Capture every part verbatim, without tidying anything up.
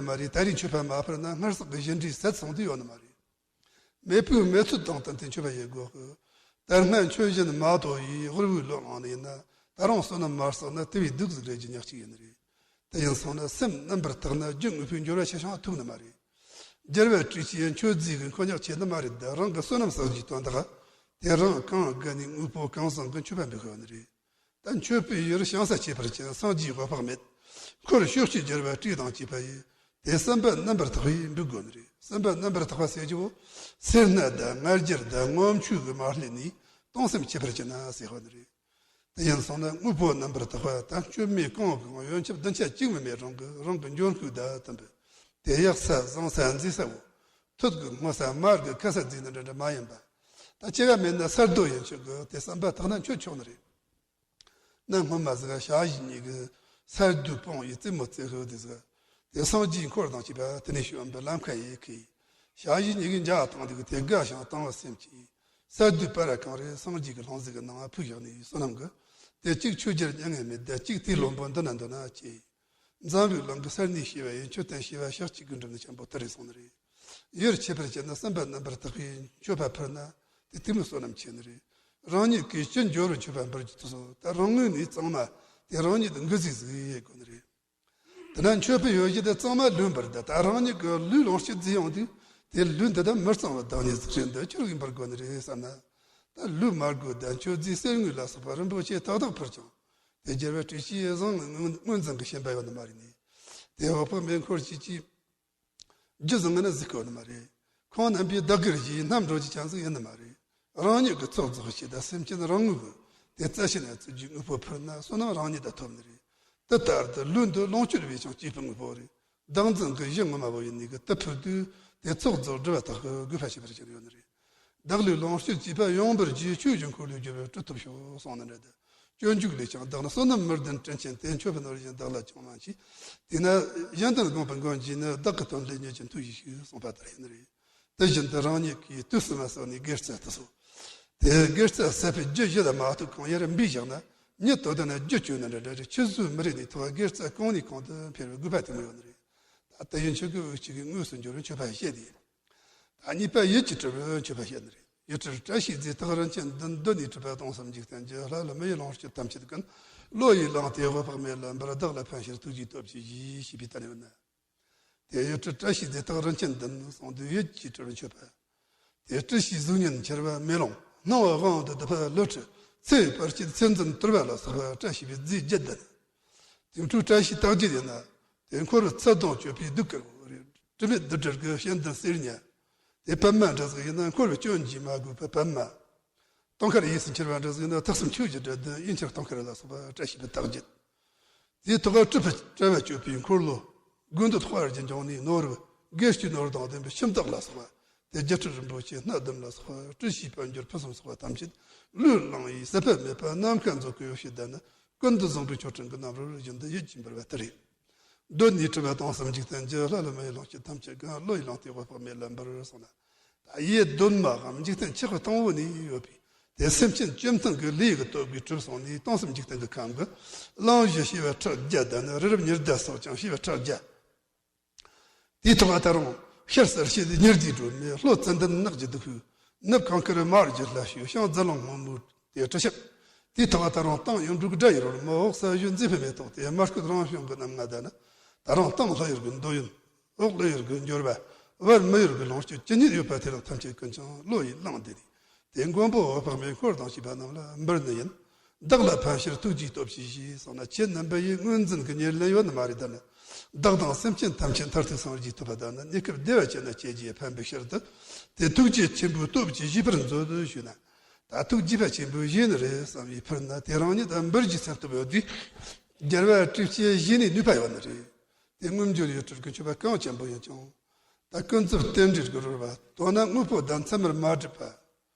མ་རེད། ད་རེས་མཆོད་པ་མ་ཕུལ་ན་སྔར་བསགས་ཀྱི་གཞན་འདྲིས་ཟད་སོང་དུས་ཡོད་ནི་མ་རེད། མེས་པོའི་མེས་ཚོད་དང་བསྟུན་ཏེ་མཆོད་པ་ཡེད་དགོས་ཀི། ད་སྔ་མཆོད་བཞིན་མ་དོ་ཡིས་དབུལ་བོའི་ལོ་ལངས་ནི་ཡིན་ན། ད་རུང་བསོད་ནམས་མ་བསགས་ན་དེ་བས་སྡུག་ཟིག་རེད་རྒྱུ་ཉག་གཅིག་ཡིན་ནི་རེད། དེ་ཡིན་སོང་ན་སེམས་རྣམ་པར་དག་ན་རྒྱུ་དངོས་པོའི་འབྱོར་བ་ཆེ་ཆུང་ཐུག་ནི་མ་རེད། རྒྱལ་བ་སྲས་བཅས་མཆོད་རྫས་ཀྱི་མཁོ་ཉག་ཆེ་ནི་མ་རེད། ད་རང་གི་བསོད་ནམས་བསགས་རྒྱུའི་དོན་དག་དེ་རང་གང་དགའ་ནས་དངོས་པོ་གང་བཟང་གི་མཆོད་པ་འབུལ་དགོས་ནི་རེད། ད་མཆོད་པའི་ཡུལ་བྱང་ས་བྱས་པར་བྱིན། སངས་རྒྱས་འོད་དཔག་མེད། འཁོར་ཕྱོགས་བཅུའི་རྒྱལ་བ་སྲས་དང་བཅས་པ་ཡིས། དེ་བསམ་པ་རྣམ་པར་དག་པས་འབུལ་དགོས་ནི་རེད། བསམ་པ་རྣམ་པར་དག་པ་ཟེར་རྒྱུ་བོ། སེར་སྣ་དང་ང་རྒྱལ་དང་ངོམ་ཆུ་གིས་མ་བསླད་ནས་གཏོང་སེམས་བྱེད་པར་བྱིན་ན་ཟེར་དགོས་ནི་རེད། དེ་ཡིན་སོང་ན་དངོས་པོ་རྣམ་པར་དག་པ་དང་མཆོད་མེ་གང་གང་ཡོན་ཆབ་བདུན་ཆ་གཅིག་མིན་མེད་རང་གི་རང་གི་འབྱོར་ཁུག་དང་མཐུན་པའི། དེ་ཡག་ས་བཟང་ས་མཛེས་ས་བོ། ཐུད་ཀྱི་སྔོ་ས་མར་གྱི་ཁ་ས་མཛེས་ནི་འདྲ་འདྲ་མ་ཡིན་པ། ད་ཅི་ག་མེད་ན་ས་རྡོ་ཡིན་ཆོག་གི། དེ་བསམ་པ་དག་ན་མཆོད་ཆོག་ནི་རེད། གནའ་སྔོན་མ་ཟིག་ཞ་ཡི་གཉིས་ཀྱིས་ས་རྡོའི་སྤང་བའི་རྩེ་མོ་རྩེ་ཤོག་དེ་ཟིག་དེ་སངས་རྒྱས་འཁོར་དང་བཅས་པ་དེ་ནས་བྱོན་པའི་ལམ་ཁ་ཡི་ཁའི། ཞ་ཡི་གཉིས་ཀྱིས་འཇའ་བཏང་དུས་དེ་དགའ་ཞིང་དང་བ་སེམས་ཀྱིས། ས་རྡོའི་པར་གང་རེ་སངས་རྒྱས་ཀྱི་ལྷུང་བཟེད་ཀྱི་ནང་ཕུལ་བཞག་ནས་བསོད་ནམས་ཀྱི། དེ་གཅིག་ཆོས་རྒྱལ་མྱ་ངན་མེད་དང་གཅིག་དེའི་བློན་པོ་འདི་ན་འདོད་ན་སྐྱེ། འཛམ་བུའི་གླིང་གི་ས་གནས་བྱེ་བ་ཡི་མཆོད་རྟེན་བྱེ་བ་ཞག་གཅིག་གི་འགྲུབ་ནི་ཆེན་པོ་དེ་རེད་གསུངས་ནི་རེད། ཡུལ་ཁྱད་པར་ཅན་ན་བསམ་པ་རྣམ་པར་དག་པའི་མཆོད་པ་ཕུལ་ན་དེ་དེ་མོ་བསོད་ནམས་ཆེ་ནི་རེད། རང་ཉིད་ཀྱི་ཅི་འབྱོར་བའི་མཆོད་པ་འབུལ་རྒྱུ་དེ་སོ། ད་རང་ངོས་ནས་གཙང་མ་དེ་རང་ཉིད་དུ་འགུལ་ཟིག་ཟིག་ཡེད་དགོས་ནི་རེད། དེ་ན་མཆོད་པའི་ཡོ་བྱད་དེ་གཙང་མ་ལུས་འབུལ་ད། ད་རང་ཉིད་ཀྱི་ལུས་ལོངས་སྤྱོད་རྫས་ཡོང་དུས་དེ་ལུས་འདི་དག་མི་གཙང་བའི་བདག་ཉིད་ཟིག་རེད། འདི་ཁྱོད་ཀྱིས་འབུལ་དགོས་ནི་རེད་བསམ་ན། ད་ལུས་མ་དགོས་ད་མཆོད་རྫས་གསེར་དངུལ་ལ་སོགས་པ་རིན་པོ་ཆེ་དག་དག་ཕུལ་ཀྱང་། དེ་རྒྱལ་བ་སྲས་བཅས་བཟང་ངན་ངོས་འཛིན་གྱི་ཞེན་པ་ཡོད་ནི་མ་རེད་ནི། དེ་འོད་དཔག་མེད་འཁོར་བཅས་ཀྱིས་རྒྱུ་བཟང་ངན་ནི་གཟིགས་དགོས་ནི་མ་རེད། ཁོང་རྣམ་པས་བདག་གིར་བཞེས་རྣམ་འགྲོ་རྒྱུ་ཅན་ཟིག་ཡིན་ནི་མ་རེད། རང་ཉིད་ཀྱི་ཚོགས་རྫོགས་བྱེད་དང་སེམས་ཅན་རང་ངོས་ཀྱི་དེ་རྩ་ཤེ་ན་བརྩི་རྒྱུའི་དངོས་པོ་ཕུལ་ན་བསོད་ནམས་རང་ཉིད་དུ་ཐོབ་ནི་རེད། དེ་ལྟར་དུ་ལུས་འདི་ལོངས་སྤྱོད་པའི་ཀྱང་སྐྱེས་བུ་དངོས་པོ་རེད། བདག་འཛིན་གྱི་གཞི་ངོ་མ་བོ་ཡིན་ནི་གི་དེ་ཕུལ་དུས་དེ་ཚོགས་རྫོགས་སྒྲུབ་པ་དག་གི་དགོས་པ་བྱེད་པར་གྱུར་ཡོད་ནི་རེད། བདག་ལུས་ལོངས་སྤྱོད་ཅེས་པ་ཡོངས་པར་རྒྱས་ཆོས་ཀྱི་འཁོར་ལོས་སྒྱུར་བའི་གྲུབ་ཐོབ་ཤོག་གསུངས་ནི་འདྲ་དེ། སྤྱོད་འཇུག་ལས་ཀྱང་བདག་ནི་བསོད་ནམས་མི་ལྡན་དྲིན་ཆེན་ཏེ། མཆོད་པའི་ནོར་བཞིན་བདག་ལ་ཅང་མ་མཆིས། དེས་ན་གཞན་དོན་དགོངས་པའི་མགོན་གྱིས་ནི། བདག་གི་དོན་ལས་ཉེས་ཀྱང་ཐུགས་རྗེས་ཤིག་གསུངས་པ་ལྟར་ཡིན་ནི་རེད། དེ་བཞིན་དུ་རང་ཉིད་ཀྱིས་དུས་གསུམ་མ་བསགས་ནས་དགེ་རྩ་དེ་སོ། དེ་དགེ་རྩ་ཟད་པའི་རྒྱུ་བཞི་དང་མ་ཐུག་གང་ཡར་འབུས་བཞག་ན་ཉིད་དོ་ལྡན་ན་རྒྱུ་སྤྱོད་ནི་འདྲ་འདྲ་རེད། ཆུད་ཟོས་མི་རིགས་ནས་ཐོག་དགེ་རྩ་གང་ནས་གང་དུ་འཕེལ་བའི་དགོས་པ་དེ་མོ་ཡོད་ནི་རེད། ད་ལྟ་ཡིན་ཆོས་ཀྱི་འུ་གཅིག་གི་དངོས་སུ་འབྱོར་བའི་མཆོད་པ་བཤད་དེ། ད་གཉིས་པ་ཡིད་ཀྱིས་སྤྲུལ་པའི་མཆོད་པ་བཤད་ནི་རེད། ཡིད་སྤྲུལ་བཀྲ་ཤིས་རྫས་རྟགས་རིན་ཆེན་བདུན། གདོད་ནས་གྲུབ་པ་སྟོང་གསུམ་འཇིག་རྟེན་གྱི། ལྷ་ཀླུ་མི་ཡི་ལོངས་སྤྱོད་ཐམས་ཅད་ཀུན། བློ་ཡིས་བླངས་ཏེ་འོད་དཔག་མེད་ལ་འབུལ། བདག་ལ་ཕན་ཕྱིར་ཐུགས་རྗེའི་སྟོབས་ཀྱིས་བགྱིས། ཞེས་པའི་ད་ནི་ཡོད་ན། དེ་ཡིད་སྤྲུལ་བཀྲ་ཤིས་རྫས་རྟགས་རིན་ཆེན་བདུན་གསུངས་དུས་ཡིད་ཀྱིས་སྤྲུལ་པའི་མཆོད་པ། དེ་སྤྲུལ་ཞིང་གཟུགས་བརྙན་འཁྱིལ་བ་མེ་ལོང་། སྣང་བ་དབང་དུ་འདུས་པ་ཀླུ་ཁྲི། ཚེ་བར་ཆད་ཚེ་འཛིན་དུར་བ་ལ་སོགས་པ་བཀྲ་ཤིས་པའི་རྫས་བརྒྱད་ལྡན། དེ་འཕྲོས་བཀྲ་ཤིས་རྟགས་བརྒྱད་ཡིན་ན། དེ་འཁོར་བའི་ཚུལ་དང་སྤྱོད་པའི་གདུགས་དཀར་པོ་རེད། དྲི་མེད་བདུད་དཀྲིས་ཀྱི་སྤྱན་ལྡན་གསེར་ཉ། དེ་པདྨ་འདྲ་ཟིག་ཡིན་ན་འཁོར་བའི་སྐྱོན་གྱིས་མ་གོས་པའི་པདྨ། སྟོང་ཁར་ཡིས་སུ་འཁྱིལ་བ་འདྲ་ཟིག་ཡིན་ན་ཐེག་གསུམ་ཆོས་ཀྱི་དགྲ་གདོན་གཡུལ་འཁྱོར་སྟོང་ཁར་ལ་སོགས་པ་བཀྲ་ཤིས་པའི་རྟགས་བརྒྱད། དེའི་ཐོག་ག་སྤྲུལ་པའི་དཔྲལ་བ་གཅོད་པའི་འཁོར་ལོ། དགོས་འདོད་དཔལ་གྱི་འབྱུང་གནས་ནོར་བུ། དགེ་བཅུའི་ནོར་དང་ལྡན་པའི་ཁྱིམ་བདག་ལ་སོགས་པ། དེ་སྒྱུ་འཕྲུལ་རིན་པོ་ཆེ་སྣ་བདུན་ལ་སོགས་པ། སྤྲུལ་ཞིང་དཔལ་འབྱོར་ཕུན་སུམ་ཚོགས་པ་ཐམས་ཅད་བློས་བསླངས་ཡིས་ཟད་པ་མེད་པ་ནམ་མཁའ་མཛོད་ཀྱི་ཡོ་བྱད་ལྡན་ནི། ཀུན་ཏུ་བཟང་པོའི་མཆོག་སྤྲིན་གྱི་རྣམ་རོལ་བཞིན་དུ་ཡིད་ཀྱིས་འབུལ་བ་དེ་རེད། གདོད་ནས་གྲུབ་པ་སྟོང་གསུམ་འཇིག་རྟེན་གྱི། ལྷ་ཀླུ་མི་ཡི་ལོངས་སྤྱོད་ཐམས་ཅད་ཀུན། བློ་ཡིས་བླངས་ཏེ་འོད་དཔག་མེད་ལ་འབུལ་གསུངས་ན། ད་ཡེ་གདོད་མའམ་འཇིག་རྟེན་ཆགས་པའི་སྟེང་འོག་ནས་ཡོད་པའི་དེ་སེམས་ཅན་བཅོམ་ཐབས་ཀྱི་ལས་ཀྱི་སྟོབས་ཀྱིས་གྲུབ་སོང་ནས་སྟོང་གསུམ་འཇིག་རྟེན་གྱི་ཁམས་ཀྱི། གླིང་བཞི་བྱེ་བ་ཕྲག་བརྒྱ་དང་ནི། རི་རབ་ཉི་ཟླ་སོགས་ཀྱང་བྱེ་བ་ཕྲག་བརྒྱ། དེའི་ཐོག་ལ་ད་རུང་ཤར་གསལ་བྱེད་ཉི་ཟླའི་སྒྲོན་མེ། ལྷོ་ཙནྡན་ནགས་ཀྱི་བདུད་ཤོག་ནུབ་གངས་དཀར་མར་གྱི་ལྷ་ཤོག་བྱང་རྫ་གླིང་སྔོན་མོའི་དེ་དྲི་ཞིམ། དེའི་ཐོག་ལ་ད་རུང་སྟེང་ཡུངས་འབྲུ་དགྲ་ཡི་རོལ་མོ། འོག་ས་གཞོན་མཛེས་པའི་མེ་ཏོག་དེ། མར་ཁུ་རང་བྱུང་གི་རྣམ་ལྔ་ལྡན་ན། ད་རུང་སྟེང་ལྷོ་ཡུལ་གྱི་འདོད་ཡོན། འོག་ལྷོ་ཡུལ་གྱི་འབྱོར་བ། བར་མི་ཡུལ་གྱི་ལོངས་སྤྱོད་ཇི་སྙེད་ཡོད་པ་དེ་དག་ཐམས་ཅད་ཀུན་ཀྱང་བློ་ཡིས་བླངས་ཏེ་ནི། དེ་མགོན་པོ་འོད་དཔག་མེད་འཁོར་དང་བཅས་པ་རྣམས་ལ་འབུལ་ནི་ཡིན། བདག་ལ་ཕན་ཕྱིར་ཐུགས་རྗེའི་སྟོབས་ཀྱིས་བགྱིས་གསུངས་ན། ཁྱེད་རྣམ་པ་ཡི་ངོས་འཛིན་གྱི་ཉེར་ལེན་ཡོད་ནི་མ་རེད་ད་ནི། བདག་དང་སེམས་ཅན་ཐམས་ཅད་མཐར་ཐུག་སངས་རྒྱས་ཐོབ་པ་དང་ནི། གནས་སྐབས་བདེ་བ་ཅན་ན་སྐྱེ་རྒྱུའི་ཕན་པའི་ཕྱིར་དུ། དེ་ཐུགས་རྗེ་ཆེན་པོའི་སྟོབས་ཀྱིས་བགྱིས་པར་མཛོད་ཞུས་ན། ད་ཐུགས་རྗེ་ཕ་ཆེན་པོས་བགྱིས་ནི་རེད་བསམ་པའི་ཕུལ་ན། དེ་རང་ཉིད་དང་འབུལ་རྒྱུའི་སེམས་སྟོབས་ཡོད་དུས། རྒྱལ་བ་སྲས་བཅས་བགྱིས་ནས་ནུས་པ་ཡོད་ནི་རེད། དེ་མངོན་འབྱོར་ཡུལ་སྤྲུལ་གྱི་མཆོད་པ་གང་ཅན་པོ་ཡིན་ཀྱང་། ད་ཀུན་རྫོབ་རྟེན་འབྲེལ་གྱི་རོལ་པ་དོན་ན་དངོས་པོ་དང་མཚན་མར་མ་བསྒྲིབས་པ།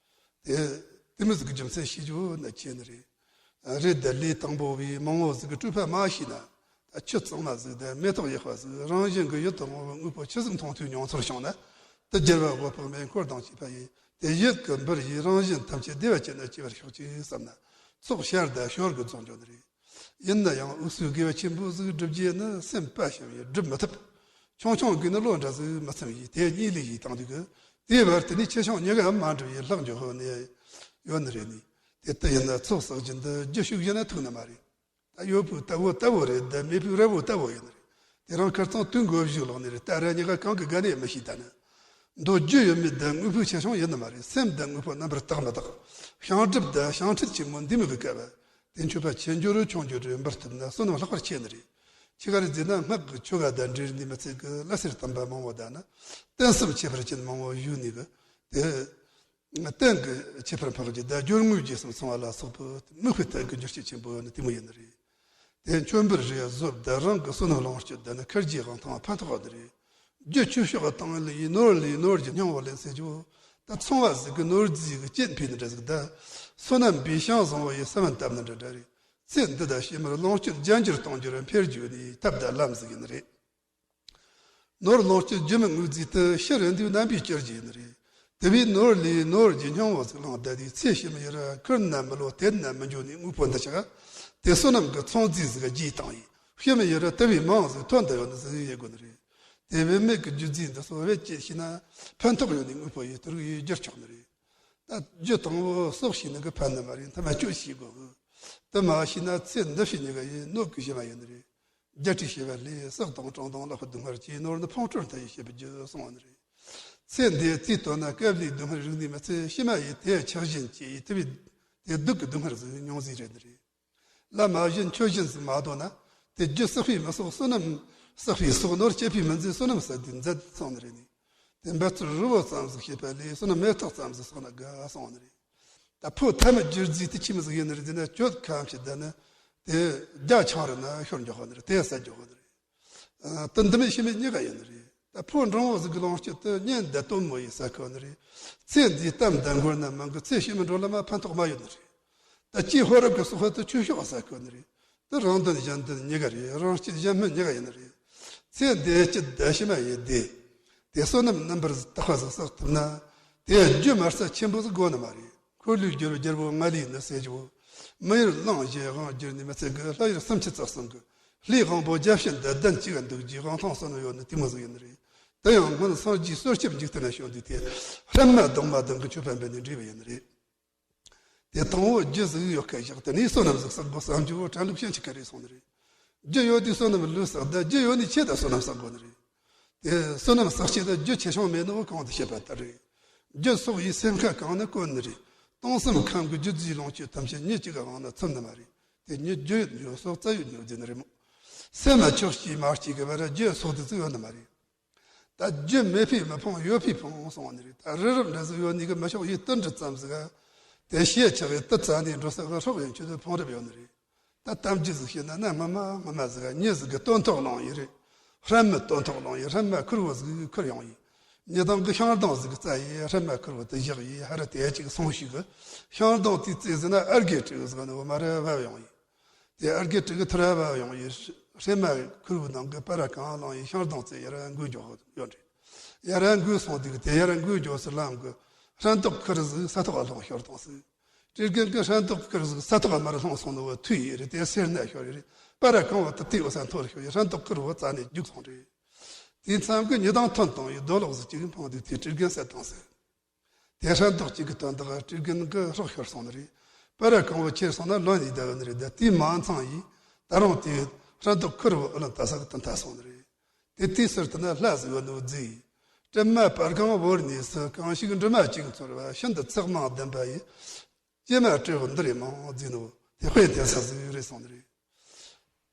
དེ་དེ་མོ་ཟིག་གི་རྒྱུ་མཚན་ཤེས་རྒྱུ་ནི་ཆེ་ནི་རེད། རེད་དེ་ལས་དང་པོ་བའི་མང་བོ་ཟིག་གི་སྤྲོས་པ་མ་ཤེས་ན། ད་ཆུ་གཙང་མ་ཟིག་དང་མེ་ཏོག་ཡག་པ་ཟིག་རང་བཞིན་གྱི་ཡིད་དུ་འོང་བའི་དངོས་པོ་ཆི་ཟིག་མཐོང་ཐོས་མྱོང་ཚོར་བྱུང་ན། དེ་རྒྱལ་བ་འོད་དཔག་མེད་འཁོར་དང་བཅས་པ་ཡིས་དེ་ཡིད་ཀྱིས་འབུལ་ཡིས་རང་བཞིན་ཐམས་ཅད་བདེ་བ་ཅན་དུ་སྐྱེ་བར་ཤོག་ཅིག་བསམ་ན། ཚོགས་ཞར་དང་ཞོར་གྱི་རྫོགས་འགྱོ་ནི་རེད། ཡིན་ན་ཡང་འུ་ཚོའི་དགེ་བ་ཆེན་པོ་ཟིག་སྒྲུབ་རྒྱུ་ནི་སེམས་དཔའ་ཞིང་སྒྲུབ་མི་ཐུབ། ཆུང་ཆུང་གི་ནི་ལོ་འདྲ་ཟིག་མི་ཚང་ཡིས་དེ་གཉིས་ལས་ཡིས་བཏང་དུས་གི། དེའི་བར་དུ་ནི་ཆེ་ཆུང་གཉིས་ཀ་མ་འགྲུབ་ཡིས་ལྷག་འཇོག་ཧོ་ནས་ཡོད་ནི་རེད་ནི། དེ་ལྟ་ཡིན་ན་ཚོགས་བསགས་རྒྱུ་འདི་རྒྱུ་ཤུགས་ཡིན་ན་ཐུག་ནི་མ་རེད། ད་ཡོད་པོའི་ལྟ་བུ་ལྟ་བུ་རེད། ད་མེད་པོའི་ར་བོ་ལྟ་བུ་ཡིན་ནི་རེད། དེ་རང་ཁར་ཚང་དུས་འགོ་བཞུགས་ལོག་ནི་རེད། ད་ར་གཉིས་ཀ་གང་གི་དགའ་ནས་མི་ཤེས། ད་ནི་མདོ་རྒྱུ་ཡོད་མེད་ད་དངོས་པོའི་ཆེ་ཆུང་ཡིན་ནི་མ་རེད། སེམས་ད་དངོས་པོ་རྣམ་པར་དག་མི་དག། བྱང་སྒྲིབ་ད་བྱང་ཁྲིད་ཆེན་མོ་འདི་མོ་གི་སྐབས། དེ་མཆོད་པ་ཆེ་འགྱུར་ཆུང་འགྱུར་འབུལ་ཐུབ་ན་བསོད་ནམས་ལྷག་པར་ཆེ་ནི་རེད། ཆི་ག་རེ་ཟེར་ན་སྔགས་ཀྱི་ཆོ་ག་དང་འབྲེལ་ནི་མི་ཚད་ཀྱི་བླ་སེར་དམ་པ་མང་བོ་དང་ནི་རྟེན་གསུམ་ཁྱད་པར་ཅན་མང་བོ་བཞུགས་ནི་གི། དེ་རྟེན་གྱི་ཁྱད་པར་འཕགས་རྒྱུད་དང་སྦྱོར་དངོས་རྗེས་གསུམ་ཚང་བ་ལ་སོགས་པའི་དམིགས་པའི་རྟེན་གྱི་འགྱུར་བྱེད་ཆེན་པོ་ནི་དེ་མོ་ཡིན་ནི་རེད། དེ་མཆོད་འབུལ་རེ་བཟོ་དང་རང་གི་བསོད་ནམས་ལོངས་སྤྱོད་དང་ནི་ཁར་གྱི་དབང་ཐང་ཕན་ཐོགས་ནི་རེད། རྒྱུ་ཆོས་ཕྱོགས་བཏང་ལས་ནོར་ལས་ནོར་གྱི་སྙིང་བོ་ལེན་ཟེར་རྒྱུ། ད་ཚོང་བ་ཟིག་གི་ནོར་རྫས་ཀྱི་རྐྱེན་ཕུད་ནི་འདྲ་ཟིག་ད། བསོད་ནམས་པའི་ཞིང་བཟང་བོ་ཡི་ས་བོན་བཏབ་ནི་འདྲ་འདྲ་རེད། ཚེ་འདི་དང་ཕྱི་མར་ལོངས་སྤྱོད་རྒྱ་འགྱུར་གཏོང་རྒྱུར་འཕེལ་རྒྱུ་ནི་ཐབས་དང་ལམ་ཟིག་ཡིན་ནི་རེད། ནོར་ལོངས་སྤྱོད་རྒྱུ་མི་དངོས་རྫས་དེ་ཕྱི་རུ་འདུས་རྣམ་པའི་སྤྱོད་རྒྱུ་ཡིན་ནི་རེད། དེ་བས་ནོར་ལས་ནོར་གྱི་སྙིང་བོ་ཟིག་བླངས་བསྡད་དུས་ཚེ་ཕྱི་མ་ཡི་ར་ཁུར་ན་མི་ལོ་དེད་ན་མི་འགྱོ་ནི་དངོས་པོ་འདི་ཆགས། དེ་བསོད་ནམས་ཀྱི་ཚོང་རྫས་ཟིག་རྒྱས་བཏང་ཡིན། ཕྱི་མ་ཡི་ར་དེ་བས་མང་ཟིག་ཐོན་བསྡད་ཡོད་ནི་ཟིག་ཡེ་དགོས་ནི་རེད། དེ་བས་མེད་ཀྱི་རྒྱུ་རྫས་འདི་ཚོ་བེད་སྤྱད་ཤེས་ན་ཕན་ཐོགས་ཡོད་ནི་དངོས་པོ་ཡི་དུར་ཡི་བསྒྱུར་ཆོག་ནི་རེད། ད་རྒྱུ་དང་པོ་གསོག་ཤེས་ནི་གི་ཕན་ནི་མ་རེད། མཐའ་མ་སྤྱོད་ཤེས་དགོས་གི། དེ་མ་ཤེས་ན་ཚེ་འདི་ཕྱི་གཉིས་ཀ་ཡི་གནོད་གི་གཞི་མ་ཡིན་ནི་རེད། རྒྱ་ཁྲི་ཞེས་པ་ལས་བསགས་དང་གྲོང་དང་ལག་པ་སྡུག་བསྔལ་གྱིས་ནོར་ནི་ཕུང་ཁྲོལ་མཐའ་ཡས་བྱེད་པའི་རྒྱུ་གསུངས་པ་ནི་རེད། ཚེ་འདིའི་རྩིས་བཏོན་ན་སྐབས་ལས་སྡུག་བསྔལ་རིགས་ནི་མི་ཚེ་ཕྱི་མ་ཡི་དེ་ཆགས་ཞེན་གྱིས་དེ་བས་དེ་སྡུག་གི་སྡུག་བསྔལ་ཟིག་མྱོང་ཟིག་རེད་ནི་རེད། ལམ་མ་བཞིན་ཆོས་བཞིན་ཟིག་མ་དོ་ན། དེ་རྒྱུ་བསགས་པས་མི་གསོག་བསོད་ནམས་བསགས་པས་གསོག་ནོར་སྤྱད་པས་མི་འཛད་བསོད་ནམས་ཟད་དེ་འཛད་གསུངས་ནི་རེད་ནི། དེ་འབད་ཚུལ་རི་བོ་ཙམ་ཟིག་བྱེད་པ་ལས་བསོད་ནམས་མེ་ཏོག་ཙམ་ཟིག་གསོག་ན་དགའ་གསུངས་ནི་རེད། ད་ཕོ་ཐ་མ་རྒྱུ་རྫས་དེ་ཆི་མོ་ཟིག་ཡིན་ནི་རེད་ཟེར་ན་གྱོད་ཁ་བྱེད་ད་ནི། དེ་རྒྱ་ཆང་རི་ན་ཤོར་འཇོག་གོ་ནི་རེད། དེ་ཟ་འཇོག་གོ་ནི་རེད། ཨ། དེ་འདི་མི་ཤི་མི་གཉིས་ཀ་ཡིན་ནི་རེད། ད་ཕོ་འབྲིང་བོ་ཟིག་གི་ལོངས་སྤྱོད་དེ་གཉེན་འདི་དོན་མོ་ཡིས་ཟ་གོ་ནི་རེད། ཚེ་འདིའི་གཏམ་འདི་འགོར་ན་མང་གི་ཚེ་ཕྱི་མ་འགྲོ་ལ་མ་ཕན་ཐོགས་མ་ཡོད་ནི་རེད། ད་ཅི་ཧོ་རབ་གི་སོགས་དེ་ཆོས་ཕྱོགས་ཟ་གོ་ནི་རེད། དེ་རང་དོན་གཞན་དོན་གཉིས་ཀ་རེད། རང་སྐྱིད་གཞན་སྨོན་གཉིས་ཀ་ཡིན་ནི་རེད། ཚེ་འདི་སྐྱིད་ད་ཕྱི་མ་ཡི་བདེ། དེ་བསོད་ནམས་རྣམ་པར་དག་པ་ཟིག་བསགས་ཐུབ་ན། དེ་རྒྱུ་མར་ས་ཆེན་པོ་ཟིག་དགོས་ནི་མ་རེད། འཁོར་ལོས་སྒྱུར་རྒྱལ་པོ་ང་ལས་ནི་ཟེར་རྒྱུ། མི་ཡུལ་གླིང་བཞི་དབང་བསྒྱུར་ནི་མི་ཚད་གི་ལྷ་ཡུལ་སུམ་ཅུ་རྩ་གསུམ་གི་ལྷའི་དབང་པོ་བརྒྱ་བྱིན་དང་གདན་གཅིག་ག་འདུག་རྒྱུའི་དབང་ཐང་བསོད་ནམས་ཡོད་ནི་དེ་མོ་ཟིག་ཡིན་ནི་རེད། དེ་ཡང་སྔོན་སངས་རྒྱས་གསོལ་སྐྱབས་འཇིག་རྟེན་ན་བྱོན་དུས་དེ་སྲན་མ་གདུང་མ་གདུང་གི་མཆོད་པ་འབུལ་ནས་འདྲིས་པ་ཡིན་ནི་རེད། དེ་དང་པོ་རྒྱུ་ཟིག་ཡོད་ཁ་བཞག་དེ་ནས་བསོད་ནམས་ཟིག་བསགས་དགོས་བསམ་རྒྱུ་བོ་དྲན་ལུགས་ཤན་ཆི་ཁ་རེད་སོང་ནི་རེད། རྒྱུ་ཡོད་དུས་བསོད་ནམས་ལུས་བསགས་ད་རྒྱུ་ཡོད་ནི་ཆེད་དུ་བསོད་ནམས་བསགས་དགོས་ནི་རེད། དེ་བསོད་ནམས་བསགས་ཆེད་དུ་རྒྱུ་ཆེ་ཆུང་མེད་ནོ་གོང་དུ་བཤད་པ་ལྟར་རེད། རྒྱུ་སོགས་ཡི་སེམས་ཁ་གང་ནི་དཀོན་ནི་རེད། སྟོང་གསུམ་ཁམས་ཀྱི་རྒྱུ་རྫས་ལོངས་སྤྱོད་ཐམས་ཅད་ཉིད་གཅིག་གི་དབང་ན་ཚུད་ནི་མ་རེད། དེ་ཉིད་རྒྱུ་ཡོད་ཉོ་སོགས་རྩ་ཡོད་ཉོ་རྫས་ནི་རེད་མོ། སེམས་ལ་ཆོག་ཤེས་མ་སྐྱེས་གི་བར་རྒྱུ་སོགས་དེ་ཚིག་ཡོད་ནི་མ་རེད། ད་རྒྱུ་མེད་པས་མི་ཕུང་ཡོད་པས་ཕུང་གསུངས་ནི་རེད། ད་རི་རབ་འདྲ་ཟིག་ཡོད་ནི་གི་མི་ཤོག་ཡིས་ཏི་འབྲུ་ཙམ་ཟིག་ག་དེ་ཤེས་ཆག་གི་ཏི་རྩ་ནས་འགྲོ་ས་གི་སྲོག་ཡན་ཆོད་དུ་ཕུང་རབ་ཡོད་ནི་རེད། ད་གཏམ་རྒྱུད་ཟིག་བཤད་ན་ན་སྔ་མ་སྔ་མ་ཟིག་ག་མྱི་ཟིག་གི་སྟོན་ཐོག་ལོང་ཡི་རེད། སྲན་མའི་སྟོན་ཐོག་ལོང་ཡི་སྲན་མ་ཁུར་བོ་ཟིག་ཁུར་ཡོང་ཡི། ཉི་དང་གི་ཤིང་སྡོང་ཟིག་གི་རྩ་ཡི་སྲན་མ་ཁུར་བོ་དེ་བཞག་ཡི་ཧ་ར་དེ་ཅིག་སོང་ཞིག་གི་ཤིང་སྡོང་དེའི་རྩེ་ཟིག་ན་ཨར་གེ་དྲུག་ཟིག་ནི་བོ་མ་ར་བབ་ཡོང་ཡི། དེ་ཨར་གེ་དྲུག་གི་ཐུར་བ་ཡོང་ཡི། སྲན་མ་ཁུར་བུ་ནང་གི་པར་གང་ལོང་ཡི་ཤིང་སྡོང་རྩེ་ཡར་འགུལ་འགྱོ་ཡོད་རེད། ཡར་འགུལ་སོང་དུས་དེ་ཡར་འགུལ་འགྱོ་སི་ལམ་གི་སྲན་ཏོག་ཁུར་ཟིག་ས་ཐོག་ལྷུང་ཤོར་བཏང་སི། དྲིལ་རྒན་གི་སྲན་ཏོག་ཁུར་ཟིག་ས་ཐོག་མར་ལྷུང་སོང་ནི་བོ་ཐུ་ཡི་རེད། དེ་སེར་སྣ་ཤོར་ཡི་རེད། པར་གང་བོ་དེ་དེ་འོ་ས་འཐོར་ཤོར་ཡི་སྲན་ཏོག་ཁུར་བུ་རྩ་ནས་རྒྱུག་སོང་རེད། དེ་མཚམས་གི་ཉི་དང་ཐོན་བཏང་ཡི་རྡོ་ལོག་ཟིག་ཅིག་འཕངས་དུས་དེ་དྲིལ་རྒན་བསད་བཏང་སི། དེ་སྲན་ཏོག་གཅིག་གི་དོན་དག་དྲིལ་རྒན་གི་སྲོག་ཤོར་སོང་ནི་རེད། པར་གང་བོ་ཁྱེར་སོང་ན་ལོན་ཡི་བསྡད་ཡོད་ནི་རེད། ད་དེའི་མ་ཚང་ཡིས་ད་རུང་དེ་སྲན་ཏོག་ཁུར་བོ་ཨུ་ལན་ད་ས་གི་དོན་ཐ་སོང་ནི་རེད། དེ་དེའི་ཟུར་དུ་ན་ལྷ་ཟིག་ཡོད་ནི་བོ་རྫི་ཡིས། གྲིབ་མ་པར་གང་བོར་ནས་སུ་གང་ཞིག་འབྲུ་མ་གཅིག་ཚོར་བ་ཤིན་ཏུ་ཚེགས་མང་ལྡན་པ་ཡིས། ཀྱེ་མ་སྤྲེའུ་འདི་རེད་མང་རྫི་ནི་བོ་དེ་དཔེ་དེ་ས་ཟིག་རེད་སོང་ནི་རེད།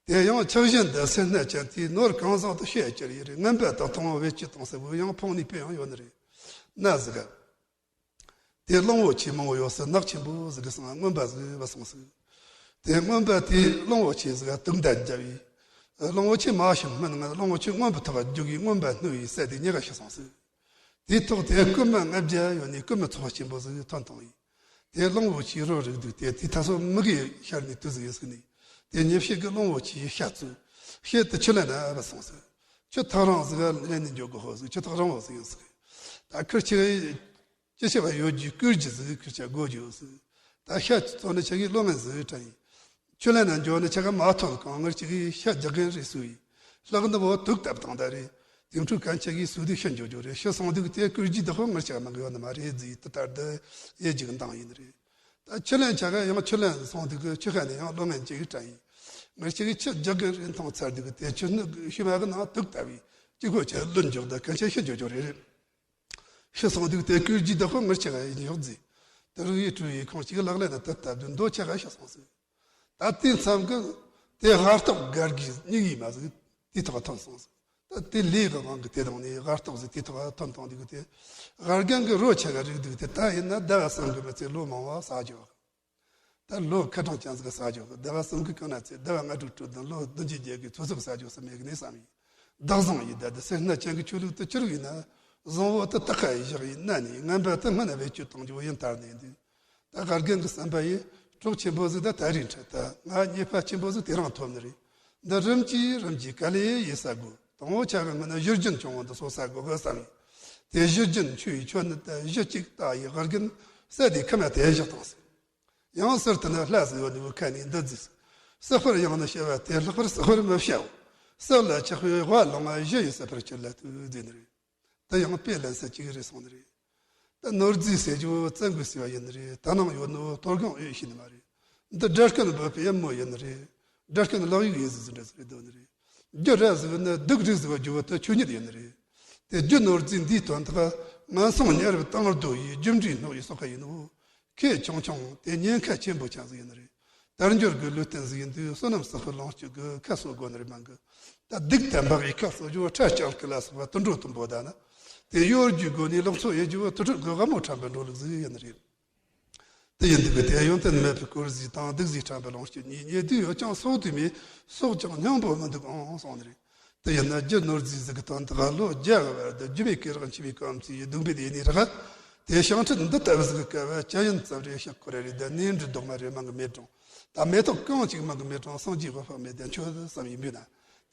དེ་ཡང་ཆགས་ཞེན་དང་སེར་སྣ་ཅན་དེའི་ནོར་གང་བཟང་དུ་ཤེས་ཀྱི་ཡོད་རེད། རྔན་པ་དང་མཐོང་བ་བེད་སྤྱོད་གཏོང་ས་བོ་ཡང་ཕོངས་ནས་དཔེ་ཡང་ཡོད་ནི་རེད། ན་ཟིག་ག་དེ་གླང་བོ་ཆེ་མང་བོ་ཡོད་སར་ནགས་ཆེན་པོ་ཟིག་གི་སང་རྔོན་པ་ཟིག་བ་སོང་ཟིག་དེ་རྔོན་པ་དེས་གླང་བོ་ཆེ་ཟིག་ག་དུག་མདའ་བརྒྱབ་ཡིས། གླང་བོ་ཆེ་མ་ཤི་སྔོན་ང་གླང་བོ་ཆེ་རྔོན་པའི་ཐོག་རྒྱུག་གིས་རྔོན་པ་བསྣུན་ཡིས་བསད་དེ་ཉེ་ག་ཤི་སོང་ཟིག་དེའི་ཐོག་དེ་རྐུན་མ་ལྔ་བརྒྱ་ཡོད་ནས་རྐུན་མའི་ཚོགས་ཆེན་པོ་ཟིག་ཐོན་བཏང་ཡིས། དེ་གླང་བོ་ཆེའི་རོ་རིག་འདུག་དེ་དེའི་ད་སོ་མི་གིས་ཤར་ནས་དུས་ཟིག་ཡིན་ཟིག་ནས། དེ་ཉེ་ཤེས་ཀྱི་གླང་བོ་ཆེའི་ཤ་བཙོས། ཤེད་དུ་ཆུ་ལེན་ན་བ་སོང་ཟིག་ཆུ་ཐག་རིང་ཟིག་ལེན་ནས་འཇོག་དགོས་ཧོ་ཟིག་ཆུ་ཐག་རིང་བོ་ཟིག་ཡིན་ཟིག་ད་ཁིར་ཆེ་ཅི་ཆེ་བ་ཡོད་རྒྱུའི་བསྐུལ་རྒྱུ་ཟིག་ཁིར་ཆ་དགོས་རྒྱུ་ཟིག་ད་ཤ་བཙོས་ནི་ཆ་གིས་བློ་ངན་ཟིག་དྲན་ཡིན། ཆུ་ལེན་ན་འཇོག་ནི་ཆ་ག་མ་ཐོན་གང་ངར་ཆ་གིས་ཤ་རྒྱག་གིན་རེད་སུ་ཡིན། ལྷག་ནི་བོ་དུག་བཏབ་བཏང་ད་རེད། དེང་ཕྲུག་གན་ཆ་གིས་སུ་དུ་ཤི་འཇོག་འཇོག་རེད། ཤི་སོང་དུས་དེ་སྐུར་རྒྱུ་དག་པོ་ངར་ཆ་མི་དགོས་ནི་མ་རེད་ཟེར་དུ་ལྟར་དུ་ཡེ་རྒྱུག་འདང་ཡིན་རེད། ད་ཆུ་ལེན་ཆ་ག་ཡང་ཆུ་ལེན་སོང་དུས་ཆུ་ཁ་ནས་ཡང་གློག་བརྙན་ཅིག་དྲན་ཡིན། ངར་ཆ་གིས་ཆུ་རྒྱག་གི་རེད། མཐོང་ཚར་དུས་དེ་ཆུ་ནི་ཤི་མ་གི་ནང་དུག་ལྟ་བུའི་གཅིག་པོ་ཆ་ལུད་འཇོག་ད་གན་ཆ་ཤི་འཇོག་འཇོག་རེད་རེད། ཤི་སོང་དུས་དེ་སྐུར་རྒྱུ་དག་པོ་ངར་ཆ་ག་ཡིན་ཡོད་ཟེར། དུ་རུ་ཡི་ཀྲུ་ཡི་ཁོང་གཅིག་ལག་ལེན་ན་དུ་ལྟ་དུས་མདོ་ཆ་ག་ཤི་སོང་ཟེར། ད་དེ་མཚམས་ཀྱི་དེ་ཧར་ཐོག་སྒར་གྱི་སྙིང་ཡིག་མ་ཟིག་དེ་ཐོག་ཐོན་སོང་ཟིག། ད་དེ་ལས་ཀྱི་དབང་གིས་དེ་དང་ནི་ཧར་ཐོག་ཟིག་དེ་ཐོག་ཐོན་བཏང་དུས་དེ་ཧར་རྒན་གྱི་རོ་ཆ་ག་རིག་དུས་དེ་ད་ཡིན་ན་ཟླ་བ་གསུམ་གྱི་མི་ཚེ་ལོ་མང་བ་ཟ་རྒྱུ། ད་ལོ་ཁ་གྲངས་ཅན་ཟིག་ཟ་རྒྱུ། ཟླ་བ་གསུམ་གྱི་གང་ན་ཚེ་ཟླ་བ་ལྔ་དྲུག་དྲུག་དང་ལོ་བདུན་ཅུ་བརྒྱད་ཀྱི་ཚོད་ཚོད་ཟ་རྒྱུ་སུ་མེད་གི་ནས་བསམ་ཡིན། བདག་བཟང་ཡིན་ད་དེ་སེར་སྣ་ཅན་གྱི་ཆོས་ལུགས་དུ་ཆུ་རུག་ཡིན་ན་བཟང་བོ་དུ་དག་ཁ་ཡི་བཞག་ཡིན་ན་ནི་ངན་པ་དུ་སྔ་ན་བེད་སྤྱོད་གཏོང་རྒྱུ་ཡིན་ལྟར་ནས་འདུག། ད་ཧར་རྒན་གྱི་བསམ་པ་ཡིས་གྲོགས་ཆེན་པོ་ཟིག་ད་ད་རིང་འཕྲད་ད་ང་ཉེས་པ་ཆེན་པོ་ཟིག་དེ་རིང་ཐོབ་ནི་རེད། འདི་རིམ་གྱིས་རིམ་གྱིས་ག་ལེ་ཡེ་ས་དགོས། དང་བོ་ཆ་ག་ངོ་ན་གཞི་རྒྱུན་བྱུང་བ་འདི་སོ་ས་དགོས་གི་བསམ་ཡིན། དེ་གཞི་རྒྱུན་ཆུ་ཡི་ཆོད་ནི་ད་གཞི་གཅིག་ད་ཡི་ཧར་རྒན་ས་དེ་ཁ་མ་དེ་བཞག་དང་ཟེར། ཡང་ཟུར་དུ་ན་ལྷ་ཟིག་ཡོད་ནི་བུ་ཁ་ནས་འདི་ཟིག། ཟག་པར་ཡང་ན་བྱ་བ་དེ་ལྷག་པར་ཟག་པར་མི་བྱའོ། ཟག་ལ་ཆགས་པའི་དབའ་ལོང་བ་གཞི་ཡི་ཟག་པར་གྱུར་ལ་ལྟོས་ཟེར་ནི་རེད། ད་ཡང་དཔེ་ལེན་ས་གཅིག་རེད་སོང་ནི་རེད། ད་ནོར་རྫས་ཟེར་རྒྱུ་བཙན་པོའི་སྲིད་པ་ཡིན་ནི་རེད། ད་ནང་ཡོད་ནོ་དོ་དགོང་ཨེ་ཤེས་ནི་མ་རེད། འདི་དགྲ་རྐུན་འབོད་པའི་ཨེ་མོ་ཡིན་ནི་རེད། དགྲ་རྐུན་ལག་གཡུག་ཡིན་ཟིག་ཟིག་འདྲ་ཟིག་རེད་འདོད་ནི་རེད། རྒྱུ་ར་ཟིག་ནི་སྡུག་རིགས་ཟིག་རྒྱུ་བོ་དུ་ཆོས་ཉིད་ཡིན་ནི་རེད། དེ་རྒྱུ་ནོར་རྫས་འདིའི་དོན་དག་ངན་སོང་ཉེ་རབས་དང་རྡོ་ཡི་རྒྱུ་འབྲས་སྣོག་ཡི་སོགས་ཁ་ཡིན་ནོ། ཁེ་ཆུང་ཆུང་དེ་ཉེན་ཁ་ཆེན་པོ་ཆགས་ཟིག་ཡིན་ནི་རེད། དལ་འབྱོར་གྱི་ལུས་རྟེན་ཟིག་ཡིན་དུས་བསོད་ནམས་བསགས་པའི་ལོངས་སྤྱོད་ཀྱི་ཁ་གསོ་དགོས་ནི་རེད་མང་གི། ད་སྡིག་དང་འབག་གི་ཁ་གསོ་རྒྱུ་ཁྲ་ལྕགས་ཀྱི་ལ་སོགས་པ་དུད་འགྲོ་དུ་འབོད་ད་ན། དེ་གཡོ་སྒྱུའི་སྒོ་ནས་ལོག་འཚོ་ཡེ་རྒྱུ་བོ་དུད་འགྲོ་གི་དབང་མོ་ཁྲམ་པའི་འགྲོ་ལུགས་ཟིག་ཡིན་ནི་རེད། དེ་ཡིན་དུས་ཀྱི་དེ་ཡོན་ཏན་མེད་པའི་དཀོར་ཟས་དང་སྡིག་ཟས་ཁྲམ་པའི་ལོངས་སྤྱོད་གཉིས་ཉེ་དུས་ཡོད་ཀྱང་སྲོག་དུས་མེད་སྲོག་ཀྱང་སྙིང་པོ་མི་འདུག་ཨང་གསུངས་ནི་རེད། དེ་ཡིན་ན་རྒྱུ་ནོར་རྫས་ཟིག་གི་དོན་དག་ལོ་བརྒྱ་གི་བར་དུ་རྒྱུ་མེད་ཀྱི་རག་འཆི་བའི་སྐོམ་ཚེ་ཡི་སྡུག་འབད་ཡིན་ནི་རག། དེ་ཞིང་ཁྲིད་འདི་ལྟ་བུ་ཟིག་གི་སྐབས་ཅི་ཡིན་ཙམ་རེ་ཤག་ཁོ་ར་རེ་ད་ནས་འབྲི་རྡོག་མ་རེ་མང་གི་མེད་རུང་། ད་མེ་ཏོག་གང་ཅིག་མང་གི་མེད་རུང་སངས་རྒྱས་ཀྱི་དཔག་མེད་དེ་མཆོད་བསམ་ཡིན་པས་ན།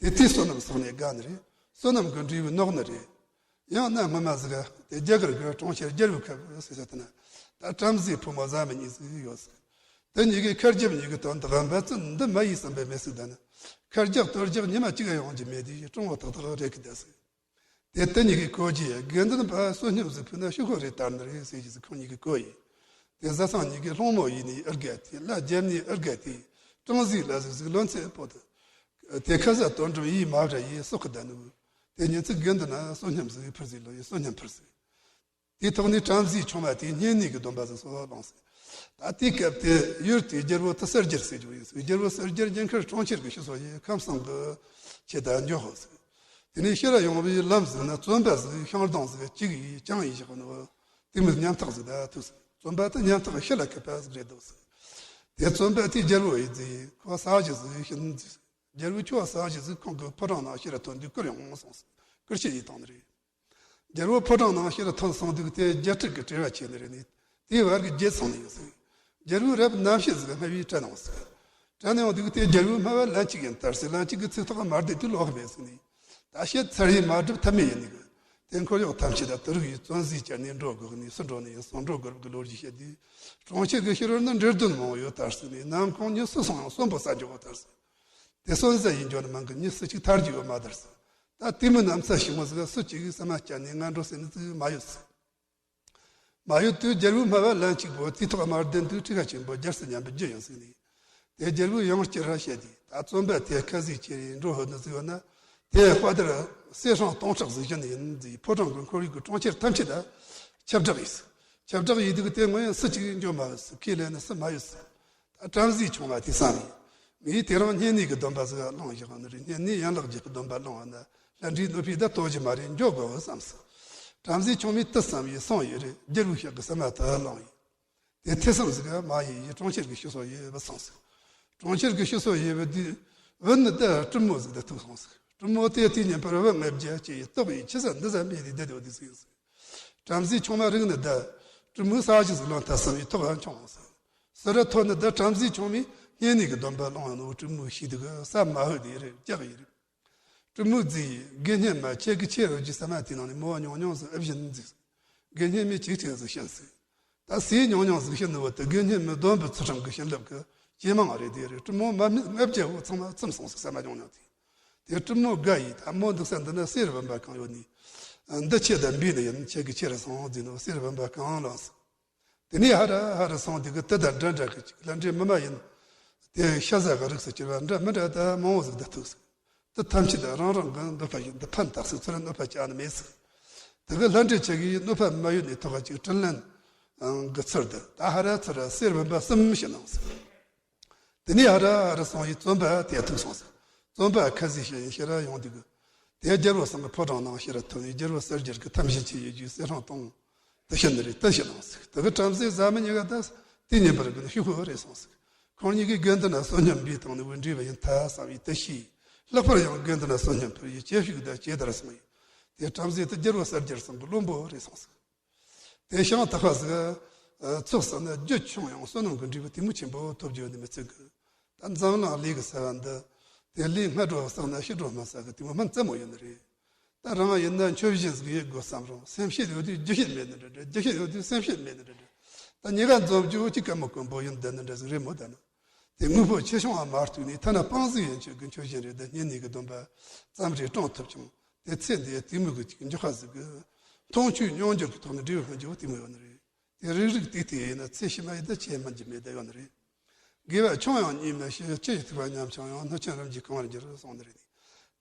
དེ་དུས་བསོད་ནམས་བསགས་ནས་དགའ་ནི་རེད། བསོད་ནམས་ཀྱི་འབྲས་བུ་ནོག་ནི་རེད། ཡང་ན་སྔོན་མ་ཟིག་དེ་རྒྱ་གར་གྱི་གྲོང་ཁྱེར་རྒྱལ་བོའི་ཁབ་ཟེར་ས་དེ་ན། ད་བྲམ་ཟེ་ཕོ་མོ་བཟའ་མི་གཉིས་ཟིག་ཡོད་ཟིག། དེ་གཉིས་ཀས་ཁ་རྒྱབ་གཉིས་ཀྱི་དོན་དག་འབད་བརྩོན་འདི་མ་ཡིས་བསམ་པའི་མི་ཟིག་ད་ནི། ཁ་རྒྱག་ལྟོ་རྒྱག་ཉི་མ་གཅིག་ཡོང་རྒྱུ་མེད་དུས་གྲང་བོ་ཏག་ཏག་རེད་གི་ད་ཟིག། དེ་དེ་གཉིས་ཀས་གོ་རྒྱུ་དགེ་འདུན་པ་བསོད་སྙོམས་ཟིག་ཕུལ་ན་ཤི་ཁོ་རེ་ལྟར་ནི་རེད་ཟེར་གྱི་ཟིག་ཁོང་གཉིས་ཀས་གོ་ཡིན། དེ་བཟའ་ཚང་གཉིས་ཀས་སློང་མོ་ཡིན་ནི་ཨར་ག་དེ་ལ་རྒྱབ་ནི་ཨར་ག་དེ། གྲང་ཟིག་ལ་ཟིག་ཟིག་ལོན་ཚེ་པོ་དེ། དེ་ཁ་ཟས་དོན་གྲུབ་ཡིས་མ་བྲ་ཡིས་སོག་གི་ད་ནུ། དེ་ཉིན་ཚིག་དགེ་འདུན་ན་བསོད་སྙོམས་ཟིག་ཕུལ་ཟིག་ལོ་ཡིས་བསོད་སྙོམས་ཕུལ་ཟིག། དེའི་ཐོག་ནས་བྲམ་ཟེ་ཆུང་མ་དེས་བསྙེན་གནས་ཀྱི་སྡོམ་པ་ཟིག་གསོལ་བ་བླངས་ཟིག། ད་དེའི་སྐབས་དེ་ཡུལ་དེའི་རྒྱལ་པོ་དེ་གསལ་རྒྱལ་ཟེར་རྒྱུ་ཡིན་ཟིག། རྒྱལ་པོ་གསལ་རྒྱལ་ཉིན་ཁར་གྲོང་ཁྱེར་གྱི་ཕྱི་སོ་ཡི་ཁམས་སངས་ཀྱི་ཆེད་དུ་འགྱོ་ཧོ་ཟིག། དེ་ནས་ཕྱིར་ར་ཡོང་བའི་ལམ་ཟིག་ན་བཙོན་པ་ཟིག་ཤིང་སྡོང་ཟིག་གཅིག་ཡིས་བཅིངས་ཡི་བཞག་ནོ། དེ་མོ་ཉམ་ཐག་ཟིག་ད་ཐུག་ཟིག། བཙོན་པ་དེ་ཉམ་ཐག་ཤི་ལ་ཁད་པ་ཟིག་རེད་འདུག་ཟིག། དེ་བཙོན་པ་དེས་རྒྱལ་པོ་ཡི་ཟིག་ཁོ་ཟ་གཞི་ཟིག་ཤི་ཟིག། རྒྱལ་པོས་ཁྱོད་ཟ་གཞི་ཟིག་ཁོང་གི་ཕོ་བྲང་ནང་ཕྱིར་ཐོན་དུས་བསྐུར་ཡོང་སོང་ཟིག། བསྐུར་བྱེད་ཡི་བཏང་ནི་རེད། རྒྱལ་པོ་ཕོ་བྲང་ནང་ཕྱིར་ཐོན་སོང་དུས་དེ་རྒྱལ་སྲིད་ཀྱི་བྲེལ་བ་ཆེ་ནི་རེད་ནི། དེའི་བར་གྱི་རྒྱལ་སོང་ནི་ཡིན་ཟིག། རྒྱལ་པོའི་རབ་རྣམ་ཤེས་ཟིག་སྨྲ་བའི་དྲན་ནང་ཟིག། དྲན་ཡོང་དུས་དེ་རྒྱལ་པོའི་སྨྲ་བ་ལན་གཅིག་ཡིན་ལྟར་ཟིག། ལན་གཅིག་གི་ཚིག་ཐོག་མ་བསྡད་དུས་ལོག་མེད་ཟིག་ནི། ད་བཤད་ཚར་ཡིན་མ་གྲུབ་ཐབས་མེད་ཡིན་ནི་གི། དེ་འཁོར་གཡོག་ཐམས་ཅད་ད་དུ་རུག་ཡིས་བཙོན་ཟས་བཅད་ནས་འགྲོ་དགོས་ནི་སུ་འགྲོ་ནི་ཡིན་སོང་འགྲོ་དགོས་རབས་ཀྱི་ལོ་རྒྱུས་བཤད་དུས། གྲོང་ཁྱེར་གྱི་ཕྱི་རོལ་ནི་འདྲེ་གདོན་མང་བོ་ཡོད་ལྟར་ཟིག་ནི་ནམ་གུང་ཉི་སུ་སོང་ཡང་གསོན་པོ་ཟ་འཇོག་གོ་ལྟར་ཟིག། དེ་སོན་ཟ་ཡིན་འཇོག་ནི་མང་གི་མྱི་སུ་གཅིག་ཐར་རྒྱུ་ཡོད་མ་དར་ཟིག། ད་དེ་མོ་ནམ་ཚ་ཞིག་མོ་ཟིག་སུ་གཅིག་གིས་ས་མ་བསྐྱལ་ནས་ང་འགྲོ་ཟེར་ནི་ཟིག་མ་ཡོད་ཟིག། མ་ཡོད་དུས་རྒྱལ་པོའི་སྨྲ་བ་ལན་གཅིག་པོ་དེའི་ཐོག་མར་ལྡན་དུས་ཁྲི་ཁ་ཆེན་པོ་རྒྱལ་སྲིད་ཉམས་པའི་རྒྱུ་ཡིན་ཟིག་ནི། དེ་རྒྱལ་པོས་ཡང་བསྐྱར་ར་བཤད་དུས་ད་བཙོན་པ་དེ་ཁ་ཟས་ཁྱེར་ཡིན་འགྲོ་ཧོད་ནི་ཟིག་ཡོད་ན། དེ་དཔའ་དར་གསེར་སྲང་སྟོང་ཕྲག་ཟིག་བཞིན་ཡིན་ཟིག། ཕོ་བྲང་གི་ཁོར་ཡུག་གི་གྲོང་ཁྱེར་ཐམས་ཅད་ད་ཁྱབ་བསྒྲགས་ཡིན་ཟིག། ཁྱབ་བསྒྲགས་ཡིན་དུས་དེ་ངོ་ཡང་སུ་གཅིག་འཇོག་མ་ཡོད་ཟིག། ཁས་ལེན་ནི་སུ་མ་ཡོད་ཟིག། ད་བྲམ་ཟེ་ཆུང་མ་དེ་བསམ་ཡིན། ངས་དེ་རིང་བསྙེན་གནས་ཀྱི་སྡོམ་པ་ཟིག་བླངས་བཞག་ནི་རེད། བསྙེན་གནས་ཡན་ལག་བརྒྱད་ཀྱི་སྡོམ་པ་བླངས་བ་ན་ལྷ་འདྲེ་གནོད་པས་ད་ལྟོགས་རྒྱུ་མ་རེད། འགྱོ་དགོས་བསམ་སོང་། བྲམ་ཟེ་ཆུང་མས་དེ་བསམ་ཡས་སོང་ཡོད་རེད། རྒྱལ་པོའི་ཕྱག་གི་ཟ་མ་དེ་བླངས་ཡིན། དེ་ཐེ་ཚོམ་ཟིག་མ་ཡིན་ཡས་གྲོང་ཁྱེར་གྱི་ཕྱི་སོ་ཡི་བུད་སོང་ཟིག། གྲོང་ཁྱེར་གྱི་ཕྱི་སོ་ཡི་བུད་དུས་བུ་ནི་ད་གྲུ་མོ་ཟིག་ད་ཐུག་སོང་ཟིག། གྲུ་མོ་དེ་དུས་ཉིན་པར་བུ་ལྔ་བརྒྱ་སྐྱེས་ཡས་ལྟོགས་ཡས་ཁྱི་ཟ་འདི་ཟ་མེད་དེ་བསྡད་ཡོད་དུས་ཟིག་ཡིན་ཟིག། བྲམ་ཟེ་ཆུང་མ་རིག་ནི་ད་གྲུ་མོའི་ས་གཞི་ཟིག་ལོན་ཐལ་བསམ་ཡས་ཐོག་ཧ་མཆོང་སོང་ཟིག། ཟུར་ར་ཐོན་ནི་ད་བྲམ་ཟེ་ཆུང་མས་བསྙེན་གནས་ཀྱི་སྡོམ་པ་བླངས་ནོ་གྲུ་མོའི་ཤེས་དུས་ས་མ་ཧུད་དེ་རེད་ཀྱག་ཡིན་རེད། གྲུ་མོའི་རྫིས་དགེ་བསྙེན་མ་ཁྱེད་ཀྱི་ཆེ་འོས་ཀྱི་ས་མ་དེ་ནང་ནས་མོ་བ་ཉུང་ཉུང་ཟིག་ཨེ་བཞིན་འཛིག། དགེ་བསྙེན་མས་ཅིག་ཅིག་ཟིག་བྱིན་ཟིག། ད་ཟས་ཉུང་ཉུང་ཟིག་བྱིན་ནི་བོ་དེ་དགེ་བསྙེན་མའི་སྡོམ་པའི་ཚུལ་ཁྲིམས་ཀྱི་བྱིན་རླབས་ཀྱི་ཇེ་མང་རེད་དེ་རེད། གྲུ་མོ་མ་མི་ལྔ་བརྒྱ་བོ་ཚང་མ་ཚིམ་སོང་ཟིག། ས་མ་ཉུང་ཉུང་དེ། དེ་སྲུ་མོ་དགའ་ཡིས་ད་མོ་འདུག་ས་འདི་ན་གསེར་བུམ་པ་གང་ཡོད་ནི། འདི་ཁྱེད་དང་འབུལ་ནི་ཡིན། ཁྱེད་ཀྱི་ཁྱེར་སོང་ཟེར་ནོ། གསེར་བུམ་པ་གང་བླངས་སོ། དེ་ནས་ཧ་ར་ཧ་ར་སོང་དེ་གི་དེ་དང་འདྲ་འདྲ་གི་ཅིག་ལྷ་འདྲེ་མི་མ་ཡིན། དེ་ཤ་ཟ་གི་རིགས་སུ་གྱུར་པ་འདྲ་མི་འདྲ་ད་མང་བོ་ཟིག་ད་ཐུག་སོ། དེ་ཐམས་ཅད་རང་རང་གི་འདོད་པ་ཡིན། དེ་ཕན་ཐོགས་སོ། ཚུར་གནོད་པ་བྱ་ནི་མེད་སོ། དེ་གི་ལྷ་འདྲེ་ཁྱེད་ཀྱིས་གནོད་པ་མ་ཡོད་ནི་ཐོག་ཅིག་དྲིན་ལན་གི་ཚུལ་དུ་ད་ཧ་ར་ཚུར་གསེར་བུམ་པ་གསུམ་ཞིག་གནང་སོ། དེ་ནས་ཧ་ར་ཧ་ར་སོང་ཡི་བཙོན་པ་དེ་ཐུག་སོང་ཟིག་བཙོན་པ་ཁ་ཟས་ཤི་ཤི་ར་ཡོང་དུས་གི། དེ་རྒྱལ་པོ་སེང་གེ་ཕོ་བྲང་ནང་ཤི་ར་ཐོན་ནས་རྒྱལ་པོ་གསལ་རྒྱལ་གི་ཐམས་ཅད་ཆེ་ཡི་རྒྱུ་གསེར་སྲང་སྟོང་དེ་ཤི་ནི་རེད། དེ་ཤི་ནང་ཟིག་དེ་གི་བྲམ་ཟེ་བཟའ་མི་གཉིས་ཀ་ད་དེ་ཉིན་པར་གི་ནི་ཤི་ཤི་རེད་སོང་ཟིག་ཁོང་གཉིས་ཀའི་དགེ་འདུན་ན་བསོད་སྙོམས་འབུལ་བཏང་ནི་བུ་འདྲེས་པ་ཡིན་ད་བསམ་ཡི་དེ་ཤི། ལྷག་པར་ཡང་དགེ་འདུན་ན་བསོད་སྙོམས་ཕུལ་ཡི་ཅེ་ཤུག་ད་ཇེ་དར་སོང་ཡི། དེ་བྲམ་ཟེ་དེ་རྒྱལ་པོ་གསལ་རྒྱལ་སེང་གེ་བློན་པོ་རེད་སོང་ཟིག་དེ་ཤིང་ཐག་པ་ཟིག་ཚོགས་བསགས་ན་རྒྱུ་ཆུང་ཡང་བསོད་ནམས་ཀྱི་འབྲས་བུ་དེ་མོ་ཆེན་པོ་ཐོབ་རྒྱུ་ནི་མི་ཚད་གི། ད་འཛམ་གླིང་ལས་ཀྱི་ཟེར་བ་འདི། དེ་ལས་སྔ་དྲོ་བསགས་ན་ཕྱི་དྲོ་མ་བསགས་གི་དེ་མོ་སྨིན་རྩ་མོ་ཡོད་ནི་རེད། ད་རང་ཡིན་ན་མཆོད་སྦྱིན་ཟིག་ཡེད་དགོས་བསམ་རུང་སེམས་བསྐྱེད་ཡོད་དུས་རྒྱུ་བསྐྱེད་མེད་ནི་འདྲ་འདྲ། རྒྱུ་བསྐྱེད་ཡོད་དུས་སེམས་བསྐྱེད་མེད་ནི་འདྲ་འདྲ། ད་གཉིས་ཀ་འཛོམས་རྒྱུ་གཅིག་ག་མི་དཀོན་པོ་ཡིན་འདི་ནི་འདྲ་ཟིག་རེད་མོ། ད་ནི། དེ་དངོས་པོ་ཆེ་ཆུང་བ་མ་གཏོགས་ནས་ཐ་ན་སྤང་ཟིག་ཡན་ཆད་ཀྱི་མཆོད་སྦྱིན་རེ་ད་བསྙེན་གནས་ཀྱི་སྡོམ་པ་ཙམ་རེ་བསྲུང་ཐུབ་ཀྱང་དེ་ཚེ་འདིའི་དེ་མོ་གི་ཅིག་མགྱོགས་པ་ཟིག་གི་མཐོང་ཆོས་མྱོང་འགྱུར་གྱི་ཐོག་ནས་འབྲས་བུ་སྨིན་རྒྱུ་བོ་དེ་མོ་ཡོད་ནི་རེད། དེ་རིག་རིག་ཏིག་ཏིག་ཡིན་ན་ཚེ་ཕྱི་མ་ཡི་ད་ཆེས་སྨིན་རྒྱུ་མེད་ད་ཡོད་ནི་རེད། དགེ་བ་ཆུང་ཡང་གཉིས་མ་ཤེས། ཆུ་ཡི་ཐིགས་པ་ཉམ་ཆུང་ཡང་སྣོད་ཆེན་རིམ་གྱིས་གང་བར་འགྱུར་གསུངས་ནི་རེད།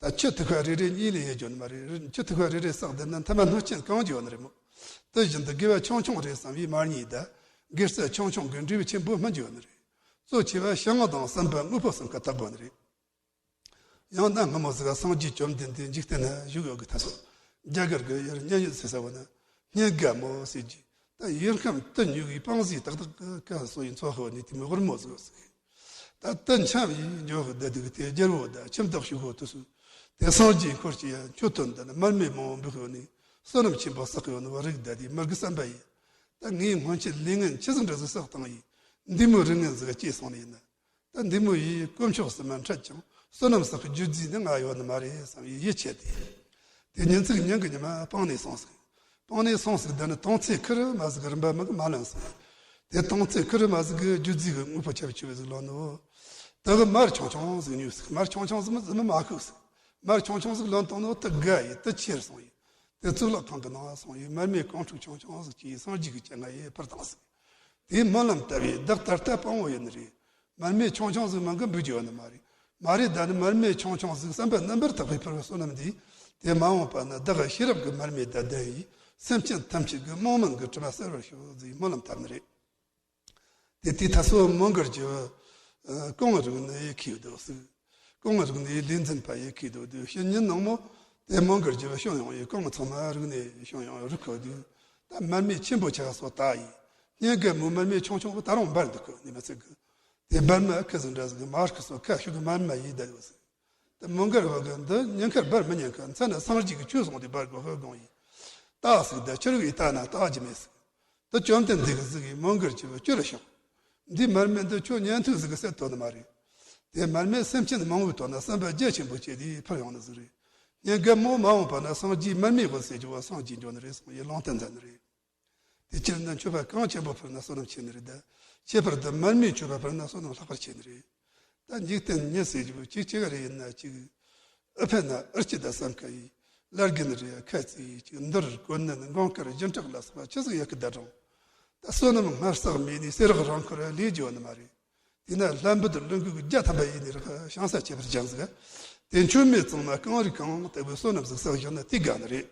ད་ཆུ་ཐིགས་པ་རེ་རེ་གཉིས་ལས་ཡེ་རྒྱུ་ནི་མ་རེད། ཆུ་ཐིགས་པ་རེ་རེ་བསགས་བསྡད་ན་མཐའ་མ་སྣོད་ཆེན་གང་རྒྱུ་ཡོད་ནི་རེད་མོ། དེ་བཞིན་དུ་དགེ་བ་ཆུང་ཆུང་རེད་བསམ་ཡིས་མ་རྙེད་ད། དགེ་རྩ་ཆུང་ཆུང་གི་འབྲས་བུ་ཆེན་པོ་སྨིན་རྒྱུ་ཡོད་ནི་རེད། གཙོ་ཆེ་བ་ཞི་བ་དང་བསམ་པ་དངོས་པོ་གསུམ་ཀ་དག་དགོས་ནི་རེད། ཡང་ན་སྔ་མོ་ཟིག་སངས་རྒྱས་བཅོམ་ལྡན་འདས་འཇིག་རྟེན་ན་བཞུགས་ཡོད་གི་ཐ་སོ། རྒྱ་གར་གི་ཡུལ་མཉན་ཡོད་ཟེར་ས་བོ་ན། སྙན་རྒད་མོ་ཟེར་གྱི། ད་ཡུལ་ཁམས་དུ་ཉུག་གི་སྤང་ཟིག་ཏག་ཏག་གི་ཀ་སོ་ཡིན་ཚོ་ཧོ་ནི་དེ་མི་ཧོར་མོ་ཟིག་ཟིག་ད་དུ་འཆམ་ཡིན་འཇོག་གི་བསྡད་དུས་དེ་རྒྱལ་བོ་ད་ཁྱིམ་བདག་ཞུ་གོ་དུ་སུ། དེ་སངས་རྒྱས་འཁོར་གྱི་ཡ་མཆོད་དོན་ད་ནི་མར་མེ་མང་བོ་འབུལ་གོ་ནི། བསོད་ནམས་ཆེན་པོ་བསགས་གི་ཡོད་ནི་བ་རིག་བསྡད་དེ་མར་གི་བསམ་པ་ཡིན། ད་ངས་སྔོན་ཆད་ལས་ངན་ཆི་ཟིག་འདྲ་ཟིག་བསགས་བཏང་ཡིན། འདི་མོ་རིག་ངན་ཟིག་སྐྱེས་སོང་ནི་ཡིན་ན། ད་འདི་མོ་ཡིས་དཀོན་མཆོག་གསུམ་མ་འཕྲད་ཀྱང་བསོད་ནམས་བསགས་རྒྱུ་རྫས་ནི་ང་ཡོད་ནི་མ་རེད་བསམ་ཡི་ཡིད་ཆེས་ཏེ། དེ་ཉིན་ཚིག་ཉིན་གི་ཉི་མ་སྤང་ནས་སོང་ཟིག་སྤང་ནས་སོང་ཟིག་འདི་ནི་དོང་ཙེ་ཁི་རི་མ་ཟིག་རིམ་པ་མི་གི་མ་ལོན་ཟིག་དེ་དོང་ཙེ་ཁི་རི་མ་ཟིག་གི་རྒྱུ་རྫས་གི་དངོས་པོ་ཆབ་ཆུ་བའི་ཟིག་ལོན་ནོ། དེ་གི་མར་ཆུང་ཆུང་ཟིག་ཉོས་ཟིག་མར་ཆུང་ཆུང་ཟིག་མི་ཟིག་མི་མ་ཁུག་ཟིག་མར་ཆུང་ཆུང་ཟིག་ལོན་བཏང་ནོ་དེ་དགའ་ཡི་དེ་ཁྱེར་སོང་ཡི། དེ་གཙུག་ལག་ཁང་གི་ནང་སོང་ཡི་མར་མེ་གང་འཁྲུག་ཆུང་ཆུང་ཟིག་གིས་སངས་རྒྱས་ཀྱི་སྤྱན་སྔ་ཡི་ཕུལ་བཏང་ཟིག་དེའི་སྨོན་ལམ་བཏབ་པས་བདག་ད་ལྟ་སྤང་བོ་ཡིན་ནི་རེད། མར་མེ་ཆུང་ཆུང་ཟིག་མང་གི་འབུལ་རྒྱུ་ཡོད་ནི་མ་རེད། མ་རེད། ད་ནི་མར་མེ་ཆུང་ཆུང་ཟིག་བསམ་པ་རྣམ་པར་དག་པའི་ཕུལ་བའི་བསོད་ནམས་འདིས། དེ་མ་འོངས་པ་ན་བདག་གི་ཤེས་རབ་ཀྱི་མར་མེ་དང་ལྡན་ཡིས་སེམས་ཅན་ཐམས་ཅད་ཀྱི་རྨོངས་མུན་གྱི་དྲི་མ་སེལ་བར་ཤོག་ཟེར་སྨོན་ལམ་བཏབ་ནི་རེད། དེ་དུས་ད་སོ་མོན་གྷལ་གྱི་ཨ་གོང་རིག་གནས་ཡི་ཁེ་དོ་ཟིག་གོང་རིག་གནས་ལས་འཛིན་པ་ཡི་ཁེ་དོ་དུས་ཕྱི་ཉིན་ནངས་མོ་དེ་མོན་གྷལ་གྱི་ཤོང་ཡོང་ཡི་གོང་ཚང་མ་རིག་གནས་ཤོང་ཡོང་རིག་ཁོ་དུས་ད་མར་མེ་ཆེན་པོ་ཆགས་སོ་ད་ཡི། སྙན་གད་མོ་མར་མེ་ཆུང་ཆུང་བོ་ད་རུང་འབར་འདུག་གི་ནི་མ་ཚད་གི། དེ་འབར་མ་ཁི་ཟིག་འདྲ་ཟིག་མ་ཧར་ཁི་སོ་ཁ་ཤུག་གི་མར་མེ་ཡི་ད་ཡོད་ཟིག་དེ་མོན་གྷལ་བ་གི་འདི་ཉེན་ཁར་འབར་མི་ཉེན་གི་མཚན་ན་སངས་རྒྱས་ཀྱི་ཆོས་གསུངས་ཏེ་འབར་དགོས་ཧོ་དགོངས་ཡིན། ད་ཟིག་ད་ཁྱེར་བའི་ལྟ་ན་ལྟ་རྒྱུ་མེད་ཟིག་དེ་བཅོམ་ལྡན་འདས་ཀྱི་གཟུགས་ཀྱིས་མོན་གྷལ་གྱི་བུ་སྐྱུར་ཞིང་། འདིའི་མར་མེ་འདི་ཁྱོད་ཉན་ཐོས་ཟིག་གི་སད་དོ་ནི་མ་རེད། དེ་མར་མེ་སེམས་ཅན་མང་བོའི་དོན་ན་བསམ་པ་རྒྱ་ཆེན་པོ་སྐྱེས་ཏེ་ཕར་ཡོང་ནི་ཟིག་རེད། སྙན་གད་མོ་མ་འོངས་པ་ན་སངས་རྒྱས་མར་མེ་བུ་ཟེར་རྒྱུ་བ་སངས་རྒྱས་འགྱོ་ནི་རེད་གསུངས་ཡི་ལུང་བསྟན་མཛད་ནི་རེད། དེ་ཕྱིར་ན་མཆོད་པ་གང་ཆེན་པོ་ཕུལ་ན་བསོད་ནམས་ཆེ་ནི་རེད་ད། ཁྱད་པར་དུ་མར་མེའི་མཆོད་པ་ཕུལ་ན་བསོད་ནམས་ལྷག་པར་ཆེ་ནི་རེད། ད་འཇིག་རྟེན་མྱི་ཟེར་རྒྱུ་ཅིག་ཅི་ག་རེ་ཡིན་ན་ཅིག་ཨུ་ཕན་ན་ཨུར་ཅི་ད་བསམ་ཁ་ཡིས། བླ་རྒན་རེ་ཁ་རྩི་ཡིས་ཅིག་འདུར་གོན་ནན་དགོང་དཀར་སྦྱིན་ཕྲག་ལ་སོགས་པ་ཆི་ཟིག་ཡོད་གི་ད་རུང་། ད་བསོད་ནམས་སྔར་བསགས་མེད་ནས་ཟས་རག་རང་འཁོར་ལས་རྒྱུ་ནི་མ་རེད། དེས་ན་ལྷ་འབུལ་ལུང་གི་རྒྱ་ཐམ་པ་ཡིན་ནི་རག་ཤང་ས་ཁྱད་པར་ཅན་ཟིག་དེ་མཆོད་མེ་གཙང་མ་གང་རིགས་གང་ལྟ་བུའི་བསོད་ནམས་ཟིག་བསགས་བཞག་ན་དེ་དགའ་ནི་རེད།